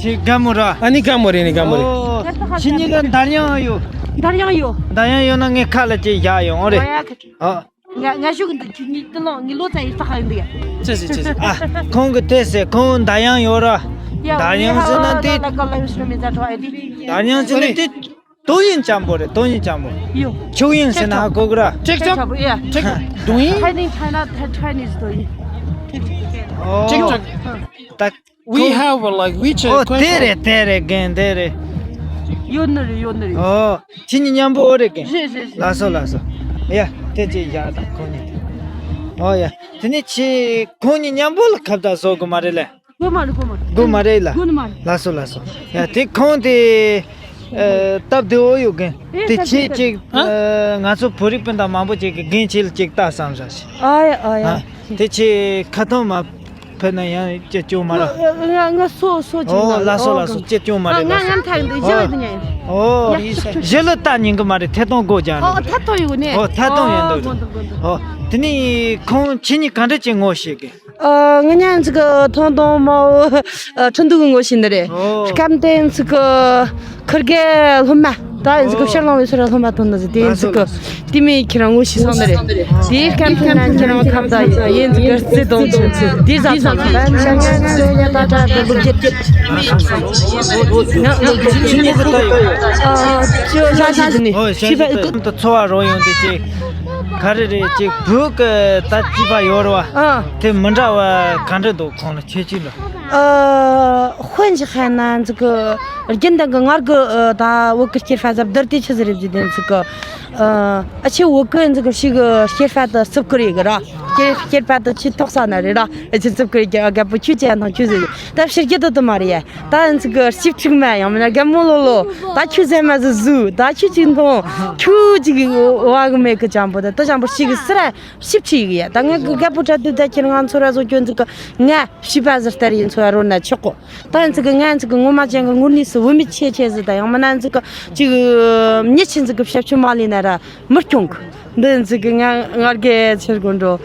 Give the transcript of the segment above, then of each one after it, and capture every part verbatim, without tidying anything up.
ཁྱེད་རྒན་མོ་ར། ཨ་ནི་རྒན་མོ་རེད། ནི་རྒན་མོ་རེད། ཨོ། ཁྱེད་གཉིས་ལ་འདར་དབྱངས་ཡོད། འདར་དབྱངས་ཡོད། འདར་དབྱངས་ཡོད་ན་ངས་ཁ་ལ་ཅིག་བཞག་ཡོང་། ཨོ་རེད། ཨ། ང་ང་ཞུ་གི་འདུག་ཁྱེད་གཉིས་དུ་ལོང་ངའི་ལོ་ཙཱ་ཡིན་ས་ཁ་ཡིན་འདུག་ཅི་ཟེར་ཅི་ཟེར། ཨ། ཁོང་གི་དེ་ཟེར། ཁོང་འདར་དབྱངས་ཡོད་ར། འདར་དབྱངས་ཟེར་ན་དེ། འདར་དབྱངས་ཟེར་ན་དེ། དོ་དབྱིངས་ཅན་པོ་རེད། དོ་དབྱིངས་ཅན་པོ། ཡོད། ཆོས་དབྱིངས་ཟེར་ན་ཧ་གོ་གི་ར། ཅིག་ཅིག་ཅིག་ཅིག་དོ་དབྱིངས། Chinese, China, Chinese དོ་དབྱིངས། ཨོ། ཅིག་ཅིག་ད། We have, like, WeChat ཨོ། དེ་རེད། དེ་རེད། རྒན་དེ་རེད། ཡོད་ནི་རེད། ཡོད་ནི་རེད། ཨོ། ཁྱེད་གཉིས་མཉམ་པོ། ཨོ་རེད། རྒན། རེད་རེད་རེད། ལགས་སོ་ལགས་སོ། ཡ། དེ་ཅིག་བཞག་དང་ཁོང་གཉིས། ཨོ་ཡ། དེ་ནས་ཁྱེད་ཁོང་གཉིས་མཉམ་པོ་ལ་ཁ་བརྡ་བཟོ་དགོས་མ་རེད་ལེ། དགོས་མ་རེད། དགོས་མ་རེད། དགོས་མ་རེད་ལ། དགོས་ནི་མ་རེད། ལགས་སོ་ལགས་སོ། ཡ། དེ་ཁོང་དེ། ཨ། སྟབས་བདེ་བོ་ཡོད་མཁན་ཨེ། དེ་སྟབས་བདེ་ཁྱེད་སྟབས་ཅིག་བདེ། ཨ། ང་ཚོ་བོད་རིགས་སྤུན་ཟླ་མང་པོ་ཅིག་གིས་རྒན་ཁྱེད་ལ་ཅིག་ལྟ་བསམ་བཞག་ཞིག་ཨ་ཡ་ཨ་ཡ། ཨ། དེ་ཁྱེད་ཁ་ཐོན་མ་ཕེབས་ན་ཡང་སྐྱིད་སྐྱོ་མ་རེད། ང་ང་སོ་སོ་ཅིག་ཨོ། ལ་ལགས་སོ་ལགས་སོ། སྐྱིད་སྐྱོ་མ་རེད། ང་ལགས་སོ། ང་མཐའ་འདི་ཨོ། བཞི་ལ་འདི་ཉན། ཨོ། ཡ། ཞིབ་ཞིབ། བཞི་ལ་ལྟ་ཉན་གི་མ་རེད། ཐད་གཏོང་སྒོ་རྒྱག་ཨོ། འདུག་ཐད་གཏོང་ཡོད་ནི། ཨོ། ཐད་གཏོང་ཡོད་འདུག་ཨོ། དགོན་དུ་དགོན་དུ། ཨོ། དེ་ནས་ཁོང་ཁྱེད་གཉིས་ག་འདྲ་ཅིག་ངོ་ཤེས་གི། ཨ། ང་གཉིས་ཚིག་གི་ཐོང་ཐོང་མའོ། ཨ། ཁྲིན་ཏུའུ་གི་ངོ་ཤེས་ནི་རེད། ཨོ། སྐབས་དེ་ཚིག་གི་ཁུར་གེ་སློབ་མ། ད་ཡིན་ཚིག་གི་ཨོ། ཕྱིར་ལང་བའི་སོ་ར་སློབ་མ་དོན་ནི་ཟེར། དེ་ཡིན་ཚིག་གི་དེ་མོ་ཁྱེད་རང་ངོ་ཤེས་སོང་ནི་རེད། དེའི་སྐབས་དེ་ན་ཁྱེད་རང་ཁ་བརྡ་ཡིན་ཚིག་གི་རྩེ་དང་ཚིག་དེ་ཟ་ཚང་ད་ཡིན་ཤ་ང་ང་ང་ཡ་ད་ད་དེ་ལུག་རྒྱུད། ང་ང་ཁྱེད་གཉིས་ཀྱི་ད་ཡོད། ཨ། ཅོ་ཞ་ཞ་དེ་ནི་ཨོ། ཤ་ཤི་ཤི་ད་ད་འཚོ་བ་རོལ་ཡོང་དེ་ཅིག་ག་རེ་རེད། ཅིག་བོད་ཀྱི་ད་སྐྱིད་པ་ཡོད་རེད་བ། ཨ། དེ་མི་འདྲ་བ་ག་འདྲ་འདུག་ཁོང་ལ་ཁྱེད་ཅིག་ལ། ཨ། དཔེ་ཅིག་བཤད་ན་ཚིག་གི་རྒྱུན་ལྡན་གི་ངར་གི་ཨ། ད་བོད་ཀྱི་སྐྱེས་པ་ཟབ་བསྡུར་དེ་ཆི་ཟིག་རེད་ཟེར་དེ་ཚིག་གི་ཨ། ཨ་ཆེ་བོད་ཀྱི་ཚིག་གི་ཞིག་གི་སྐྱེས་པ་དེ་རྩུབ་ཀི་རེད་གི་ར། སྐྱེས་སྐྱེས་པ་དེ་ཆེས་ཐོག་ས་ན་རེད་ར། ཨ་ཆེ་རྩུབ་ཀི་རེད་གི། ཨ། རྒད་པོ་ཁྱོད་ཅན་དང་ཁྱོད་ཟེར་ད་ཕྱིར་རྒྱུ་དེ་དེ་མ་རེད་ཡ། ད་ཚིག་གི་ཞིབ་ཕྲུག་མ་ཡང་མིན་ན་རྒན་མོ་ལོ་ལོ། ད་ཁྱོད་ཟེར་མ་ཟིག་ཟུ། ད་ཁྱོད་ཅིག་མཐོང་། ཁྱོད་ཅིག་བ་གི་མེད་གི་ཅང་པོ་ད་ད་ཅང་པོ་ཞིག་གི་སི་ར་ཞིབ་ཕྲུག་ཡིག་ཡ། ད་ངས་གི་རྒད་པོ་གྲ་དུས་ད་ཁྱེད་ང་ཚོ་ར་བཟོ་སྐྱོན་ཚིག་གི་ང་བྱིས་པ་ཟིག་ལྟར་ཡིན་ཚོ་ར་རོལ་ན་ཆོག་གོ། ད་ཚིག་གི་ང་ཚིག་གི་ངོ་མ་ཅན་གི་ངུར་ནི་སི་བུད་མེད་ཆེ་ཆེ་ཟིག་ད་ཡང་མིན་ན་ཚིག་གི་ཅིག་མྱི་ཆེ་ཚིག་གི་ཞབས་ཕྱི་མ་ལས་ན་ར་མི་སྐྱོང་གི། འདི་ཚིག་གི་ང་ང་རྒས་ཆེར་དགོན་འགྲོ་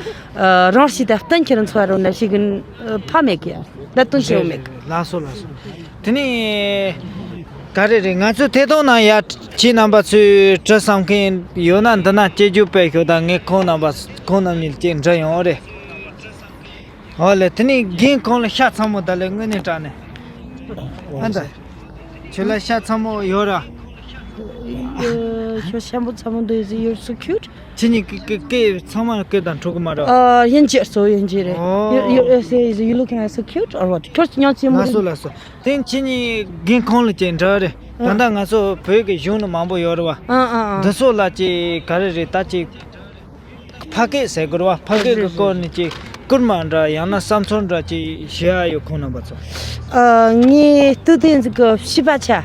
རང་ཤི་ད་བསྟན་ཁྱེད་ཚོ་ར་རོལ་ན་ཞིག་གི་ཕ་མེད་གི་ཡ། ད་དོན་ཆེ་བོ་མེད་གི། ལགས་སོ་ལགས་སོ། དེ་ནས་ག་རེ་རེད། ང་ཚོ་ཐད་གཏོང་ནང་ཡ་ཁྱེད་རྣམ་པ་ཚོས་དྲི་བསམ་མཁན་ཡོད་ན་འདི་ན་སྐྱེ་རྒྱུ་དཔེ་ཤོད། ད་ངས་ཁོང་རྣམ་པ་ཁོང་རྣམ་གཉིས་ལ་ཅིག་འདྲི་ཡོང་། ཨོ་རེད། ཨོ་ལེ། དེ་ནས་རྒན་ཁོང་ལ་ཤ་ཚ་མོ་ད་ལེ་དངོས་གནས་དྲང་གནས། ཨ་ད། ཁྱོད་ལ་ཤ་ཚ་མོ་ཡོད་ར། ཡོད། ཁྱོད་ཤ་མོ་ཚ་མོ་འདུག You're so cute. ཁྱེད་གཉིས་ཀྱི་ཀྱི་ཀྱི་ཚང་མ་ལ་ཀྱི་དང་འཕྲོད་གི་མ་རེད། ཨ། ཡིན་གྱི་སོ་ཡིན་གྱི་རེད། ཨོ། You you say you looking like so cute or what? ཁྱོད་ཉག་ཅི་མོ། ལགས་སོ་ལགས་སོ། དེ་ཁྱེད་གཉིས་རྒན་ཁོང་ལ་ཅིག་འདྲི་རེད། ད་ལྟ་ང་ཚོ་བོད་ཀྱི་གཞུང་ནི་མང་པོ་ཡོད་རེད་བ། ཨ་ཨ་ཨ། འདི་ཚོ་ལ་ཅིག་ག་རེ་རེད། ད་ཅིག་ཕ་སྐད་ཟེར་དགོས་རེད་བ། ཕ་སྐད་ཀྱི་སྐོར་ནས་ཅིག་སྐུལ་མ་འདྲ་ཡང་ན་བསམ་ཚུལ་འདྲ་ཅིག་ཞུ་ཡ་ཡོད་ཁོང་རྣམ་པ་ཚོ། ཨ། ངས་ལྟོས་དེ་ཚིག་གི་བྱིས་པ་ཆ།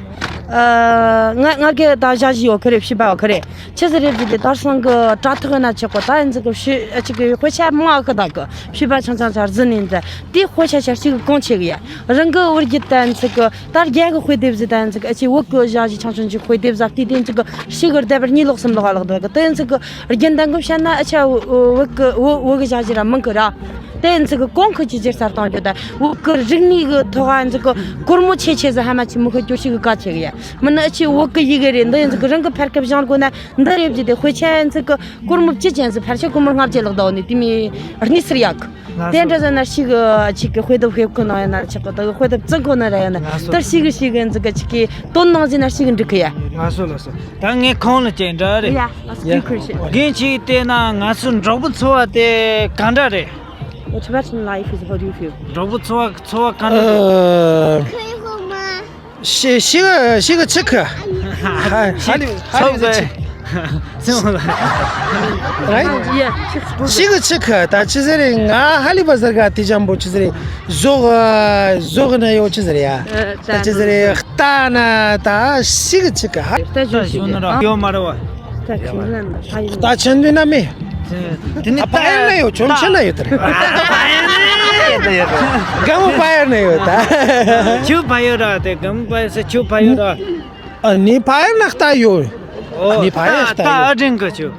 ཨ། ང་ང་གི་ད་ཞ་ཞི་ཡོད་ཁི་རེད། བྱིས་པ་ཡོད་ཁི་རེད། ཆི་ཟིག་རེད་ཟེར་དེ་དར་སང་གི་དྲ་ཐོག་ན་ཆི་གོ་ད་ཡིན་ཚིག་གི་བྱིས་ཨ་ཅིག་གི་དཔེ་ཆ་མང་ཨ་ཁི་ད་གི་བྱིས་པ་ཆུང་ཆུང་ཆ་རྫི་ནས་འདི་དེ་དཔེ་ཆ་ཆ་ཞིག་གི་གོང་ཆེ་གི་ཡ། རང་གི་བུ་རྒྱུད་དན་ཚིག་གི་ད་རྒྱ་གི་དཔེ་དེབ་ཟིག་དན་ཚིག་ཨ་ཅིག་བོད་གི་ཞ་ཞི་ཆུང་ཆུང་ཅིག་དཔེ་དེབ་ཟིག་དེ་དན་ཚིག་གི་ཞིག་གི་བསྡད་པར་གཉིས་ལོག་གསུམ་ལོག་ཨ་ལོག་ད་གི་དེ་ཡིན་ཚིག་གི་རྒྱུན་ལྡན་གི་བཤད་ན་ཨ་ཆ་བོད་གི་བོད་བོད་གི་ཞ་ཞི་ར་མང་གི་ར། དེ་ཡིན་ཚིག་གི་གོང་ཁུལ་གྱི་རྒྱལ་སར་བཏང་རྒྱུ་དང་བོད་གི་རིག་གནས་གི་ཐོག་ཨ་ཡིན་ཚིག་གི་སྒོར་མོ་ཆེ་ཆེ་ཟིག་ཧ་མ་ཆེ་མི་ཁ་སྐྱོ་ཞིག་གི་ག་ཆེ་གི་ཡ། མིན་ན་ཨ་ཆེ་བོད་གི་ཡི་གེ་རེད། འདི་ཡིན་ཚིག་གི་རང་གི་ཕར་སྐབས་བཞེངས་དགོས་ན་འདི་རེད་ཟེར་དེ་དཔེ་ཆ་ཡིན་ཚིག་གི་སྒོར་མོ་བཅུ་ཅན་ཟིག་ཕལ་ཆེར་སྒོར་མོ་ལྔ་བཅུ་ལོག་ད་འོ་ནི་དེ་མི་གནས་ཚུལ་ཡག་གི། དེ་འདྲ་ཟེར་ན་ཞིག་གི་ཆིག་གི་དཔེ་དེབ་ཤེས་ཁོ་ན་ཡིན་ན་ཆིག་གི་དེ་གི་དཔེ་དེབ་བཙུགས་ཁོ་ན་ར་ཡིན་ན་དེར་ཞིག་གི་ཞིག་གི་འཛི་གི་ཆིག་གི་དོན་ནང་ཟིན་ན་ཞིག་གི་འགྲིག་གི་ཡ། ལགས་སོ་ལགས་སོ། ད་ངས་ཁོང་ལ་ཅིག་འདྲི་རེད། Yeah, ask you question. རྒན་ཁྱེད་བལྟས་ན་ང་ཚོའི་འབྲོག་པའི་འཚོ་བ་དེ་ག་འདྲ་རེད། Your Tibetan life is, how do you feel? འབྲོག་པའི་འཚོ་བ་འཚོ་བ་ག་འདྲ་རེད། ཨ། ཤི་ཤི་གི་ཤི་གི་ཆི་གི་ཧ་ཧ་ལི་ཧ་ལི་ཆི། སེམས་ལ། རའི། ཡ། ཤི་གི་ཆི་གི་ད་ཆི་ཟེར་རེད། ང་ཧ་ལི་བ་ཟེར་ག་དེ་ཅང་པོ་ཆི་ཟེར་རེད། ཟོག་ཟོག་ན་ཡོད་ཆི་ཟེར་ཡ། ད་ཆི་ཟེར་རེད། ད་ན་ད་ཤི་གི་ཆི་གི་ཧ། ད་ཞུ་ན་ར་ཡོད་མ་རེད་བ། ད་ཆེན་དུ་ན་མེད། དེ་ནི་ད་ཕ་ཡུལ་ན་ཡོད། ཆོམ་ཆེན་ན་ཡོད་དེ་རེད། ཕ་ཡུལ་ན་ཡོད་དེ་ཡོད། ག་མོ་ཕ་ཡུལ་ན་ཡོད་ད། ཆུ་ཕ་ཡུལ་ར་དེ་ག་མོ་ཕ་ཡུལ་སེ་ཆུ་ཕ་ཡུལ་ར། ཨ་ནི་ཕ་ཡུལ་ན་ལྟ་ཡོད། ཨོ་ནི་ཕ་ཡུལ་ལྟ་ཡོད། ད་དྲན་གི་ཆུ།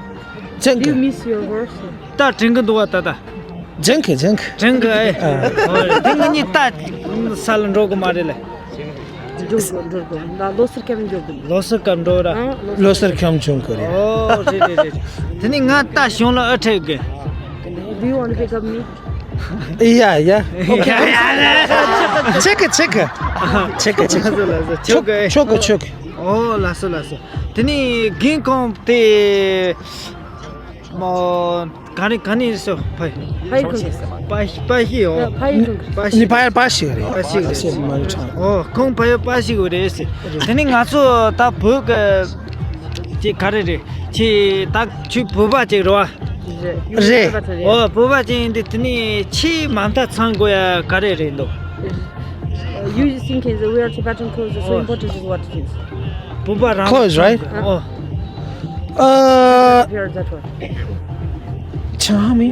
ཅན་གི། ད་དྲན་གི་འདུག་བ་ད་ད། ཇན་ཁི་ཇན་ཁི། དྲན་གི་ཨེ། ཨ། ཨོ་དེ་ང་གཉིས་ད་ས་ལ་འགྲོ་གི་མ་རེད་ལེ། འགྲོ་དགོས། འགྲོ་དགོས། ད་ལོ་སར་ཁྱམས་འགྲོ་དགོས། ལོ་སར་ཁྱམས་འགྲོ་ར། ཨང་། ལོ་སར་ཁྱམས་བྱུང་གི་རེད། ཨོ་རེད་རེད་རེད། དེ་ནི་ང་ད་གཞུང་ལ་ཨ་འཕྲད་དགོས། Do you want to pick up me? Yeah, yeah. Okay. Check it, check it. Check it, check it. ཆོག་གི། ཆོག་གི། ཆོག་གི། ཨོ་ལགས་སོ་ལགས་སོ། དེ་ནི་རྒན་ཁོང་དེ་མོ་ག་ནས་ག་ནས་སོ། ཕ་ཕ་ཡུལ་ཁུལ། པ་པ་ཤི། ཨོ། ཕ་ཡུལ་ཁུལ། པ་ཤི། ནི་ཕ་ཡུལ་པ་ཤི་རེད། པ་ཤི་རེད། པ་ཤི་མ་རེད། ཨོ། ཁོང་ཕ་ཡུལ་པ་ཤི་གི་རེད་ཟེར། དེ་ནི་ང་ཚོ་ད་བོད་གི་ཅིག་ག་རེ་རེད། ཅིག་ད་ཁྱོད་བོད་པ་ཅིག་རེད་བ། རེད། ཨོ། བོད་པ་ཅིག་ཡིན་དུས་དེ་ནི་ཆེས་མ་མཐའ་ཚང་དགོས་ཡ་ག་རེ་རེད་འདུག You thinking that we are Tibetan clothes is so important is what it is. བོད་པ་རང་། Clothes, right? ཨོ། Uh, Here, that one. Tell me.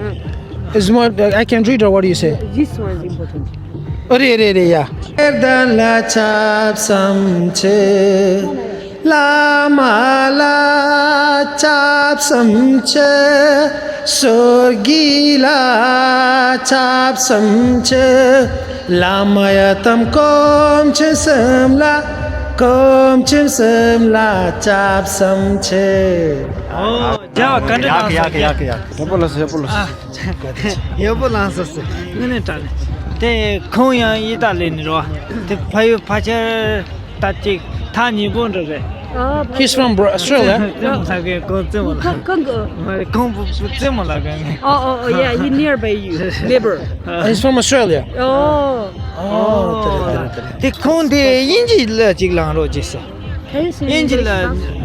Is what I can read, or what do you say? This one is important. རེད་རེད་རེད་ཡ། ཨེར་དན་ལ་ཆབ་སམ་ཆེ། བླ་མ་ལ་ཆབ་སམ་ཆེ། སོ་གི་ལ་ཆབ་སམ་ཆེ། བླ་མ་ཡ་དམ་སྐོམ་ཆེན་སེམས་ལ། སྐོམ་ཆེན་སེམས་ལ་ཆབ་སམ་ཆེ། ཨོ། རྒྱལ་བ་བཀའ་དྲིན་ཡག་གི་ཡག་གི་ཡག་གི་ཡག་གི། ཡག་པོ་ལ་སོ། ཡག་པོ་ལ་སོ། ཡག་པོ་ལ་སོ་སོ། དངོས་གནས་དྲང་གནས། དེ་ཁོང་ཡང་ཨི་ཏཱ་ལི་ནས་རེད་བ། དེ་ཕ་ཡུལ་ཕལ་ཆེར་ད་ཅིག་ཐག་ཉེ་པོ་འདྲ་རེད། ཨ། ཕ། He's from Bra- Australia. རྩེད་མོ་ལབ་མཁན་ཁོང་རྩེད་མོ་ལབ། ཁོང་ཁོང་གི། མ་རེད། ཁོང་བུ་བུ་རྩེད་མོ་ལབ་མཁན། Oh, oh, oh, yeah, he nearby you, neighbor. He's from Australia. Oh. ཨོ། དེ་རེད། དེ་རེད། དེ་ཁོང་དེ་དབྱིན་ཇི་ལ་ཅིག་ལངས་རོགས་བྱེད་ཟེར། དབྱིན་ཇི་ལ།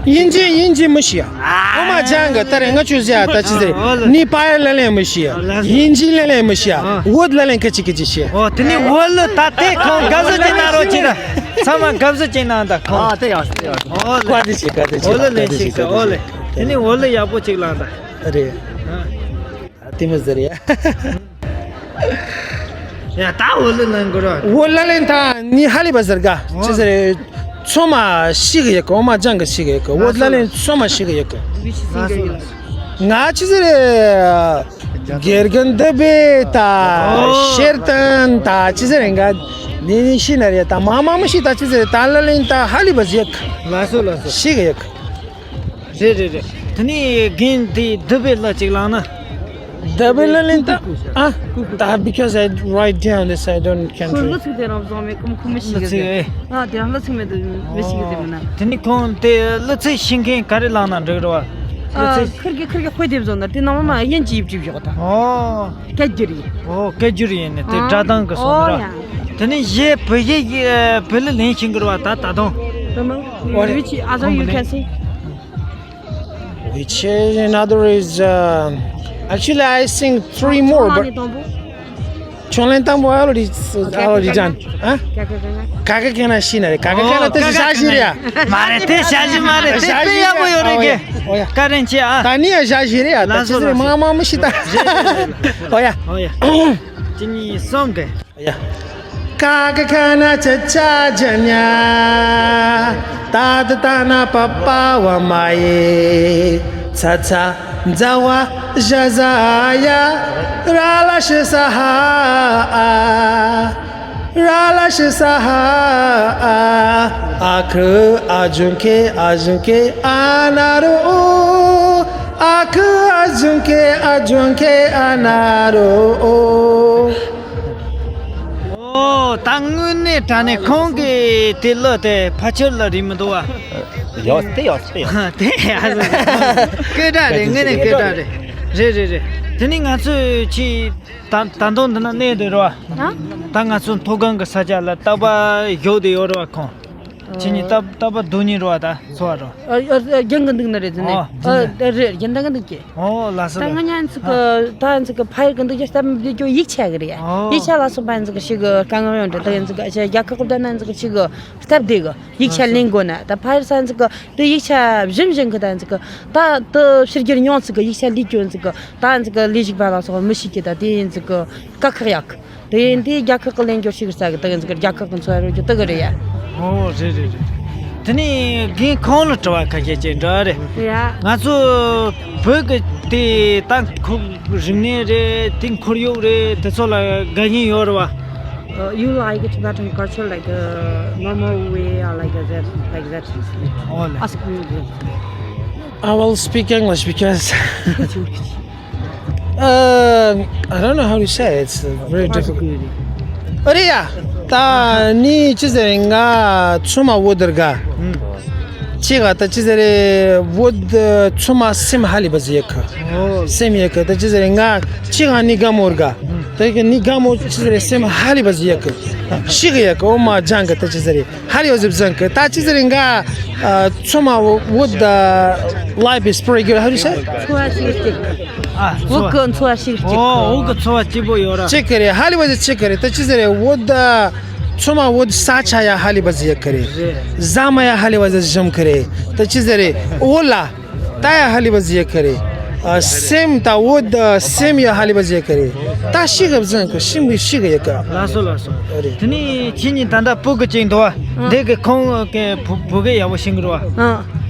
དབྱིན་ཇི། དབྱིན་ཇི་མི་ཤེས་ཡ། ཨོ་མ་ཅང་གི་ད་རེས་ང་ཆུ་ཟེར་ཡ་ད་ཅི་ཟེར། ཨོ་ལ། ནི་པ་ཡ་ལ་ལེན་མི་ཤེས་ཡ། ཨོ་ལ། དབྱིན་ཇི་ལ་ལེན་མི་ཤེས་ཡ། ཨོ། བོད་ལ་ལེན་ཁ་ཅིག་གི་ཅི་ཤེས། ཨོ། དེ་ནི་བོད་ལ་ད་དེ་ཁོང་དགའ་བསུ་ཅིག་གནང་རོགས་བྱེད་ད། ཚང་མ་དགའ་བསུ་ཅིག་གནང་ད་ཁོང་། ཨ། དེ་ཡག་དེ་ཡག་ཨོ་ལ། བཀའ་དྲིན་ཆེ། བཀའ་དྲིན་ཆེ། བོད་ལ་ལེན་ཤིག་ད། ཨོ་ལེ། དེ་ནི་བོད་ལ་ཡག་པོ་ཅིག་ལངས་ད། རེད། ཨ། དེ་མི་ཟེར་ཡ། ཡ་ད་འོ་ལེ་ལེན་དགོས་ར། འོ་ལེ་ལེན་ད་ནི་ཧ་ལི་བ་ཟེར་ག་ཅི་ཟེར། ཚོ་མ་ཤི་གི་ཡོད་གི། འོ་མ་ཅང་གི་ཤི་གི་ཡོད་གི། འོ་ལེ་ལེན་ཚོ་མ་ཤི་གི་ཡོད་གི། ང་ཅི་ཟེར། དགེ་རྒན་འདི་པའི་ད་ཤེར་ཏན་ད་ཅི་ཟེར་འགའ་ནི་ནི་ཤི་ན་རེ་ད་མ་མ་མི་ཤི་ད་ཅི་ཟེར། ད་ལེ་ལེན་ད་ཧ་ལི་བ་ཟེར་གི། ལ་སོ་ལ་སོ། ཤི་གི་ཡོད་གི། རེད་རེད་རེད། དེ་ནས་རྒན་དེ་འདི་པའི་ལ་ཅིག་ལངས་ན། འདི་པའི་ལ་ལེན་ད། ཨ། ད་because I write down this, I don't can ཁོ་read. ལོ་ཚིགས་དེ་རང་བཟང་མེད་ཀུམ་ཁོ་མི་ཤེས་གི་ཟེར། ཨ། དེ་རང་ལོ་ཚིགས་མེད་དུ་མི་ཤེས་གི་ཟེར་མིན་ན། དེ་ནི་ཁོང་དེ་ལོ་ཚིགས་ཤེས་མཁན་ག་རེ་ལངས་ན་འགྲིག་རེད་བ། ལོ་ཨ། ཚིགས། ཁིར་གི་ཁིར་གི་དཔེ་དེབ་བཟོ་ན་དེ་ནང་མ་དབྱིན་ཇི་ཡིབ་ཅིག་བཞག་ད། ཨོ། སྐད་སྒྱུར་ཡིན། ཨོ། སྐད་སྒྱུར་ཡིན་ནི་དེ་སྒྲ་གདངས་གི་སོང་ཨོ་ར། ཡ། དེ་ནི་གཞས་བོད་གཞས་བོད་ལ་ལེན་ཤེས་གི་རེད་བ་ད་ད་དུང་། Which other you can sing? Which is another is, um, actually I sing three more, but ཆོ་ལེན་དང་པོ་ཨ་ལོ་རི་ཨ་ལོ་རི་ཅན། ཨ། ཀ་ཀ་ཀ་ན་ཤི་ན་རེ། ཀ་ཀ་ཀ་ན་དེ་ཤ་ཤི་རེ་ཡ། མ་རེད། དེ་ཤ་ཤི་མ་རེད། དེ་དཔེ་ཡག་པོ་ཡོད་རེད་གི། ཨོ་ཡ། ཀ་རེན་ཆེ་ཨ། ད་ནི་ཡ་ཤ་ཤི་རེ་ཡ། ད་ཅི་ཟེར་མ་མ་མི་ཤི་ད། ཨོ་ཡ། ཨོ་ཡ། ཅི་ནི་སོང་གི། ཀ་ཀ་ཁ་ན་ཆ་ཆ་ཇ་ཉ། ཏ་ཏ་ཏ་ན་པ་པ་བ་མ་ཡེ། ཚ་ཚ་ཛ་བ་ཞ་ཟ་ཡ། ར་ལ་ཤ་ས་ཧ་ཨ། ར་ལ་ཤ་ས་ཧ་ཨ། ཨ་ཁུ་ཨ་ཇུང་ཁེ་ཨ་ཇུང་ཁེ་ཨ་ན་རོ་ཨོ། ཨ་ཁུ་ཨ་ཇུང་ཁེ་ཨ་ཇུང་ཁེ་ཨ་ན་རོ་ཨོ། ཨོ། ད་དངོས་གནས་དྲང་གནས་ཁོང་གི་དེ་གླུ་དེ་ཕལ་ཆེར་ལ་རིག་མི་འདུག་བ། ཡོད་དེ་ཡོད་དེ་ཡོད། དེ་ཡ་སྐད་གྲགས་རེད། དངོས་གནས་སྐད་གྲགས་རེད། རེད་རེད་རེད། དེ་ནི་ང་ཚོས་ཆེས་ད་ད་དུང་འདི་ན་གནས་དེ་རེད་བ། ཨ། ད་ང་ཚོ་མཐོ་སྒང་གི་ས་ཆ་ལ་རྟ་པ་བཞུགས་དེ་ཡོད་རེད་བ་ཁོང་། ཁྱེད་གཉིས་རྟ་རྟ་པ་རྡུང་ཉིན་རེད་བ་ད་འཚོ་བ་རོ། ཨ། ཨ། རྒྱང་གི་འདུག་ན་རེད་ཟེར་ནས། ཨོ། ཨ། རེད་རེད། རྒྱང་འདང་གི་འདུག་ཀྱེ། ཨོ་ལགས་སོ། ད་ང་ཉན་ཚིག་གི་ད་ཡིན་ཚིག་གི་ཕ་ཡུལ་གི་འདུག་ཀྱེ་སྟབས་མི་བདེ་ཀྱོ་ཡིག་ཆ་གི་རེད་ཡ། ཨོ། ཡིག་ཆ་ལ་སོགས་པ་ཡིན་ཚིག་གི་ཞིག་གི་དཀའ་ངལ་ཡོང་འདྲ་ད་ཡིན་ཚིག་གི་ཨ་ཆ་རྒྱ་ཁག་གི་ད་ན་ཡིན་ཚིག་གི་ཞིག་གི་སྟབས་བདེ་གི་ཡིག་ཆ་ལེན་དགོས་ན། ད་ཕ་ཡུལ་ས་ཡིན་ཚིག་གི་དེ་ཡིག་ཆ་བཞིན་བཞིན་གི་ད་ཡིན་ཚིག་གི་ད་དེ་ཕྱིར་གྱུར་མྱོང་ཚིག་གི་ཡིག་ཆ་ལས་ཀྱོ་ཡིན་ཚིག་གི་ད་ཡིན་ཚིག་གི་ལས་ཞིག་པ་ལ་སོགས་མི་ཤེས་ཀྱི་ད་དེ་ཡིན་ཚིག་གི་དཀའ་ཁག་ཡག་གི། དེ་ཡིན་དེ་རྒྱ་ཁག་གི་ལེན་རྒྱུ་ཞིག་ས་གི་དེ་ཡིན་ཟིག་རྒྱ་ཁག་གི་འཚོ་བ་རོལ་རྒྱུ་དེ་གི་རེད་ཡ། ཨོ་རེད་རེད་རེད། དེ་ནས་རྒན་ཁོང་ལ་དྲི་བ་ཁ་ཤས་ཅིག་འདྲི་བ་རེད། ཡ། ང་ཚོ་བོད་གི་དེ་ད་ཁོ་རིག་གནས་རེད་དེ་ཁོར་ཡུག་རེད་དེ་ཚོ་ལ་དགའ་ཞེན་ཡོད་རེད་བ། Uh, you like Tibetan culture like a normal way or like a that, like that? Oh, like ask me again. I will speak English because uh, I don't know how to say it. It's very difficult. ཨ་རེད་ཡ། ད་ནི་ཅི་ཟེར་ང་ཚོ་མ་བོད་དར་ག་ཅི་ག་ད་ཅི་ཟེར་བོད་ཚོ་མ་སེམས་ཧ་ལི་བ་ཟི་ཡ་ཁ། སེམས་ཡ་ཁ་ད་ཅི་ཟེར་ང་ཅི་ག་ནི་ག་མོར་ག་ད་གི་ནི་ག་མོ་ཅི་ཟེར་སེམས་ཧ་ལི་བ་ཟི་ཡ་ཁ། ཤི་གི་ཡ་ཁ་འོ་མ་ཇང་ག་ད་ཅི་ཟེར། How do you say? ད་ཅི་ཟེར་ང་ཚོ་མ་བོད་life is pretty good. How do you say? འཚོ་བ་ཞིག་ཅིག་ཨ་བོད་གི་འཚོ་བ་ཞིག་ཅིག་ཨོ་བོད་གི་འཚོ་བ་སྐྱིད་པོ་ཡོད་ར། ཅི་ག་རེད་ཧ་ལི་བ་ཟི་ཅི་ག་རེད་ད་ཅི་ཟེར་བོད་ཚོ་མ་བོད་ས་ཆ་ཡ་ཧ་ལི་བ་ཟི་ཡ་ག་རེད། ཟ་མ་ཡ་ཧ་ལི་བ་ཟི་ཞིམ་ག་རེད་ད་ཅི་ཟེར་བོད་ལ། ད་ཡ་ཧ་ལི་བ་ཟི་ཡ་ག་རེད། ཨ་སེམས་ད་འོ་ད་སེམས་ཡ་ཧ་ལི་བ་ཟི་ཡ་ག་རེད། ད་ཤི་ག་བཟང་གི་ཤི་མི་ཤི་ག་ཡ་ག་ལགས་སོ་ལགས་སོ། ཨ་རེད། དེ་ནས་ཁྱེད་གཉིས་ད་ལྟ་སྤུ་གུ་གཅིག་འདུག་བ། ཨ། འདི་གི་ཁོང་གི་བུ་བུ་གས་ཡག་པོ་ཤེས་གི་རེད་བ། ཨ།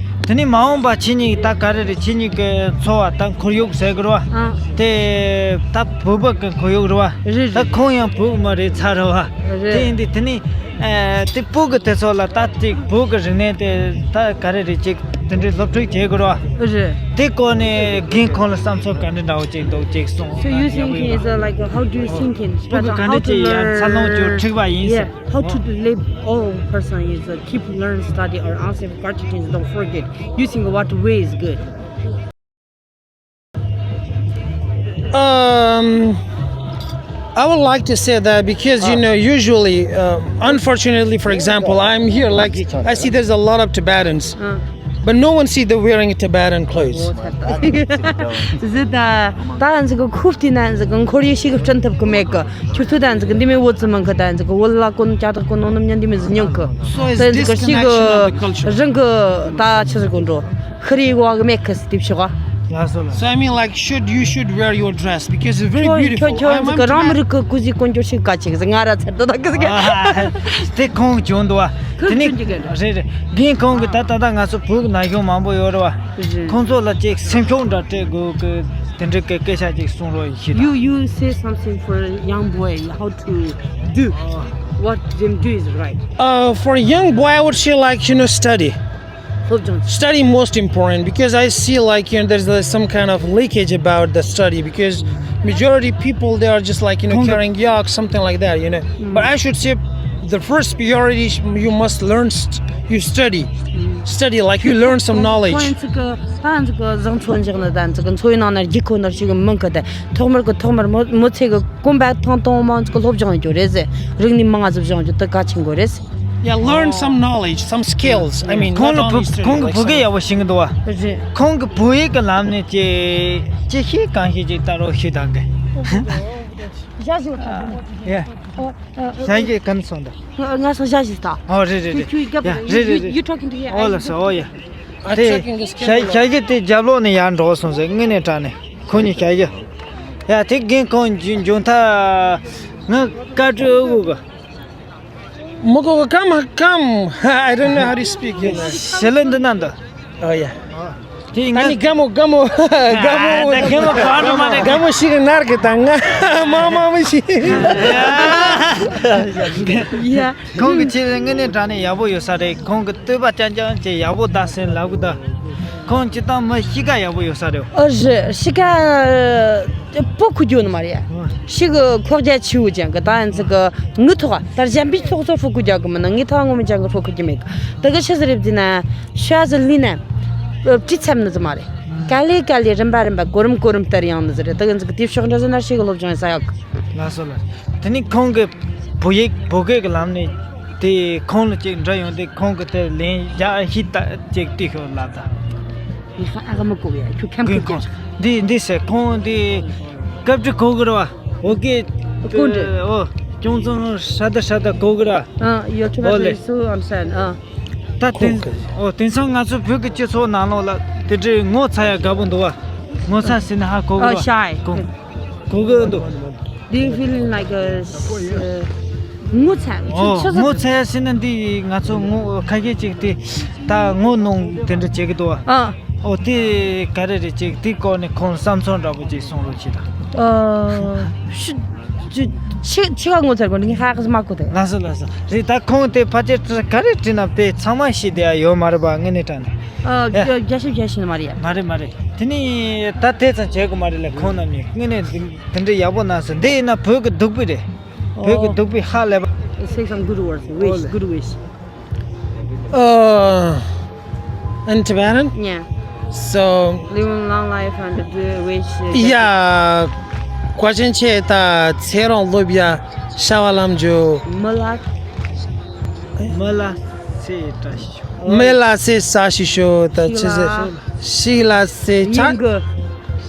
དེ་ནས་མ་འོངས་པ་ཁྱེད་གཉིས་ད་ག་རེ་རེད་ཁྱེད་གཉིས་གི་འཚོ་བ་ད་ཁོར་ཡུག་ཟེར་གི་རེད་བ། ཨ། དེ་ད་བུ་བ་གི་ཁོར་ཡུག་རེད་བ། རེད་རེད། ད་ཁོང་ཡང་བུ་མ་རེད་ཚར་རེད་བ། རེད། དེ་ཡིན་དུས་དེ་ནས། ཨེ་དེ་བོད་ཀྱི་དེ་ཚོ་ལ་ད་དེ་བོད་ཀྱི་རིག་གནས་དེ་ད་ག་རེ་རེད་ཅིག་དེ་འདྲའི་སློབ་ཁྲིད་བྱེད་དགོས་རེད་བ། རེད། དེ་སྐོར་ནས་རྒན་ཁོང་ལ་བསམ་ཚུལ་ག་འདྲ་འདྲ་བོ་ཅིག་འདུག་ཅིག་གསུངས། So you think is uh, like uh, how do you think in བོད་ཀྱི་ག་འདྲ་ཅིག་ཡར་འཚར་ལོངས་བྱུང་འཁྲིག་པ་ཡིན་ཟེར། How to live all person is uh, keep learn study or answer questions don't forget. You think what way is good? Um, I would like to say that because you know, usually, uh, unfortunately, for example, I'm here, like, I see there's a lot of Tibetans, but no one see the wearing Tibetan clothes. ཟི་ད་ད་ཨན་ཟི་གི་ཁུ་ཏི་ན་ཨན་ཟི་གི་ཁོར་ཡུག་ཤིག་བསྐྲུན་ཐུབ་གི་མེད་གི། ཁྱོད་ཚོ་ད་ཨན་ཟི་གི་འདི་མེད་བོད་ཙི་མང་གི་ད་ཨན་ཟི་གི་བོད་ལ་གོན་ཅ་དག་གོན་ནོ་ནམ་ཉན་འདི་མེད་ཟི་ཉོང་གི། ད་ཨན་ཟི་གི་ཤིག་རང་གི་ད་ཆི་ཟི་གོ་འགྲོ། ཧ་རི་ཝ་གི་མེ་ཁ་སི་དིབ་ཤོག་ག་ལགས་སོ་ལགས། So I mean, like, should, you should wear your dress because it's very beautiful. ཁྱོད་ཁྱོད་ཁྱོད་ཀྱི་རང་མི་རིགས་ཀྱི་སྐུ་གཟུགས་དཀོན་མཆོག་ཞིག་ག་ཅིག་ང་ར་ཚར་དུ་དག་གི་ཟིག་དེ་ཁོང་བྱུང་འདུག་བ། དེ་ནི་རེད་རེད། རྒན་ཁོང་གི་ད་ད་ལྟ་ང་ཚོ་བོད་ཀྱི་ན་གཞོན་མང་པོ་ཡོད་རེད་བ། ཁོང་ཚོ་ལ་ཅིག་སེམས་ཤུགས་འདྲ་སྤྲད་དགོས་ཀྱི་དེ་འདྲ་གི་སྐད་ཆ་ཅིག་གསུང་རོགས་ཡིན་ཤི། You, you say something for a young boy, how to do, what them do is right. Uh, for a young boy, I would say, like, you know, study. སློབ་སྦྱོང་། Study most important because I see, like, you know, there's uh, some kind of leakage about the study because majority people they are just, like, you know, carrying yak, something like that, you know. But I should say the first priority sh- you must learn st- you study. Study, like, you learn some knowledge. ཁོང་ཚོ་གི་ད་ཚོ་གི་བཟང་ཚོ་འཇག་ན་ད་ཚོ་གི་འཚོ་བའི་ནང་ན་རྒྱུག་ཁོ་ནར་ཞིག་མང་གི་ད་ཐོག་མར་གི་ཐོག་མར་མོ་མོ་ཚེ་གི་གོམ་པ་ཐང་ཐང་མང་ཚོ་གི་སློབ་སྦྱོང་ཡོད་རེད་ཟེ། རིག་གནས་མང་ང་ཚོ་སྦྱོང་རྒྱུ་དེ་གལ་ཆེན་གོ་རེད་ཟེ། Yeah, learn some knowledge, some skills. I mean, ཁོང་ལ་བུ་ཁོང་གི་བུ་གས་ཡག་པོ་ཤེས་ཀྱི་འདུག་བ། རེད། ཁོང་གི་བོད་ཡིག་གི་ལམ་ནས་ཅི་ཅི་ཤེས་གང་ཤེས་ཅིག་ལྟ་རོགས་ཤེས་དང་གི། ཞག་ཞིག་ཡ། ཞག་ཞིག་ག་ནས་སོང་ད། ང་སོང་ཞག་ཞིག་ད། ཨོ་རེད་རེད་རེད། ཁྱོད་ཁྱོད་རྒྱབ་ཡ་རེད་རེད་རེད། You talking to here? ཨོ་ལ་སོ་ཨོ་ཡ། དེ་ཞག་ཞག་ཞིག་དེ་རྒྱབ་ལོག་ནས་ཡར་འགྲོ་སོང་ཟེར་དངོས་གནས་དྲང་ནས་ཁོ་གཉིས་ཞག་ཞིག་ཡ་དེ་རྒན་ཁོང་འཇུ་འཇུ་མཐའ་ང་བཀའ་བཀྲོལ་དགོས་གི། མོ་གོ་གམ་གམ། I don't know how to speak, you know. ཞི་ལི་འདི་ན་འདི། Oh yeah. དེ་ང་ནི་ག་མོ་ག་མོ་ག་མོ། ད་ག་མོ་ག་མོ་མ་རེད། ག་མོ་ཞིག་ནར་གི་ད་ང་མ་མ་མི་ཞིག Yeah. ཁོང་གི་ཆེད་དངོས་གནས་དྲང་གནས་ཡག་པོ་ཡོད་ས་རེད། ཁོང་གི་བསྟོད་པ་རྐྱང་རྐྱང་བྱས་ཡག་པོ་ད་སེམས་ལབ་གི་ད། ཁོང་སྤྱིར་བཏང་མི་གཤིས་ཀ་ཡག་པོ་ཡོད་ས་རེད། ཨ་རེད། གཤིས་ཀ་པོ་ཁུ་རྒྱུ་ནི་མ་རེད། ཤི་གི་ཁོག་རྒྱ་ཆེ་བོ་ཅན་གི་ད་ཡིན་ཚིག་གི་ངུ་ཐོག་ད་གཞན་པའི་ཚོགས་གཙོ་ཕོ་ཁུ་རྒྱག་གི་མིན་ན་ངི་ཐོག་ངོ་མི་ཅན་གི་ཕོ་ཁུ་རྒྱུ་མེད་གི། ད་གི་ཤི་ཟི་རེབ་ཟི་ན་ཤ་ཟི་ལི་ན་བྲིས་ཚབ་ནི་ཟི་མ་རེད། ག་ལེ་ག་ལེ་རིམ་པ་རིམ་པ་གོ་རིམ་གོ་རིམ་ལྟར་ཡང་ནི་ཟི་རེད། ད་གི་ཚིག་གི་དེ་ཕྱོགས་འདྲ་ཟི་ན་ཤི་གི་སློབ་སྦྱོང་ཡིན་ས་ཡག་གི། ལགས་སོ་ལགས། དེ་ནི་ཁོང་གི་བོད་ཡིག་བོད་སྐད་ཀྱི་ལམ་ནས་དེ་ཁོང་ལ་ཅིག་འདྲི་ཡོང་དུས་ཁོང་གིས་དེ་ལན་རྒྱག་ཤེས་ད་ཅིག་ལྟོས་ཤོག་ལབ་ད། ཡ་ཧ་ཨ་ག་མ་གོ་ཡ་ཁྱོད་ཁམ་གི་ཁོང་འདི་འདི་ཟེར་ཁོང་འདི་སྐབས་དྲི་གོ་གི་རེད་བ། འོ་གི་གོ་འདྲི། ཨོ་ཅུང་ཙམ་ཧྲ་ད་ཧྲ་ད་གོ་གི་རེད། ཨ་ཡོ་ཁྱོད་ཨོ་ལེ། ལེ་སུ་ཨན་སན་ཨ། ད་དེང་ཨོ་དེང་སང་ང་ཚོ་བོད་ཀྱི་སྤྱི་ཚོགས་ནང་ལོགས་ལ་དེ་འདྲའི་ངོ་ཚ་ཡ་དགའ་པོ་འདུག་བ། ངོ་ཚ་ཟེར་ན་ཧ་གོ་གི་རེད་བ། ཨོ་ཤའི་གོ་གི་འདུག Do you feeling like a uh, ངོ་ཚ། ཨོ་ཆུ་ཆུ་ངོ་ཚ་ཡ་ཟེར་ན་འདི་ང་ཚོ་ངོ་ཁ་ཤས་ཅིག་དེ་ད་ངོ་གནོང་དེ་འདྲ་བྱེད་ཀྱི་འདུག་བ། ཨ། ཨོ་དེ་ག་རེ་རེད་ཅིག་དེ་སྐོར་ནས་ཁོང་བསམ་ཚུལ་འདྲ་པོ་ཅིག་གསུང་རོགས་བྱེད་དང་། ཨ། ཤི་ཅི་ ཆི་ཆི་ག་ངོ་ཚར་གོ་ནི་ཧ་གི་མ་གོ་དེ། ལགས་སོ་ལགས་སོ། རེད། ད་ཁོང་དེ་ཕལ་ཆེར་ག་རེ་བྲིས་ན་དེ་ཚང་མ་ཤེས་བསྡད་ཡ་ཡོད་མ་རེད་པ། དངོས་གནས་དྲང་གནས། ཨ། ཡ། རྒྱ་ཞིབ་རྒྱ་ཞིབ་ནི་མ་རེད་ཡ། མ་རེད་མ་རེད། དེ་ནི་ད་དེ་ཙམ་བྱེད་དགོས་མ་རེད་ལ། ཁོང་རྣམ་གཉིས་དངོས་གནས་དེ་འདྲ་ཡག་པོ་གནང་སོང་། འདི་ཡིན་ན་བོད་ཀྱི་བདུག་སྤོས་རེད། བོད་ཀྱི་བདུག་སྤོས་ཧ་ལས་པ། Say some good words. Wish, good wish. Uh, in Tibetan? Yeah. So, living long life and do wish. Uh, yeah. Question ཆེ་ད་ཚེ་རིང་ལོ་བརྒྱ་བྱ་བ་ལམ་འགྲོ། མི་ལ། མི་ལ་ཚེ་བཀྲ་ཤིས་ཤོག་མི་ལ་ཚེ་བཀྲ་ཤིས་ཤོག་ད་ཅི་ཟེར། ཤིག་ལ་ཚེ་ཆ། ཡིན་གི།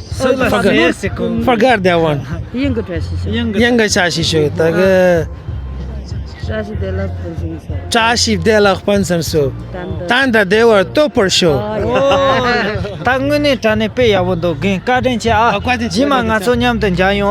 སུ་ལ་ཚེ་ཟེར་གོ། Forget that one. ཡིན་གི་བཀྲ་ཤིས་ཤོག་ཡིན་གི། ཡིན་གི་བཀྲ་ཤིས་ཤོག་ད་གི། བཀྲ་ཤིས་བདེ་ལེགས་ཕུན་སུམ་ཚོགས། བཀྲ་ཤིས་བདེ་ལེགས་ཕུན་སུམ་ཚོགས། ད་ད་བདེ་བར་སྡོད་པར་ཤོག་ད་དངོས་གནས་དྲང་གནས་དཔེ་ཡག་པོ་འདུག་རྒན་བཀའ་དྲིན་ཆེ་ཨ། བཀའ་དྲིན་ཆེ། རྗེས་མ་ང་ཚོ་མཉམ་དུ་མཇལ་ཡོང་།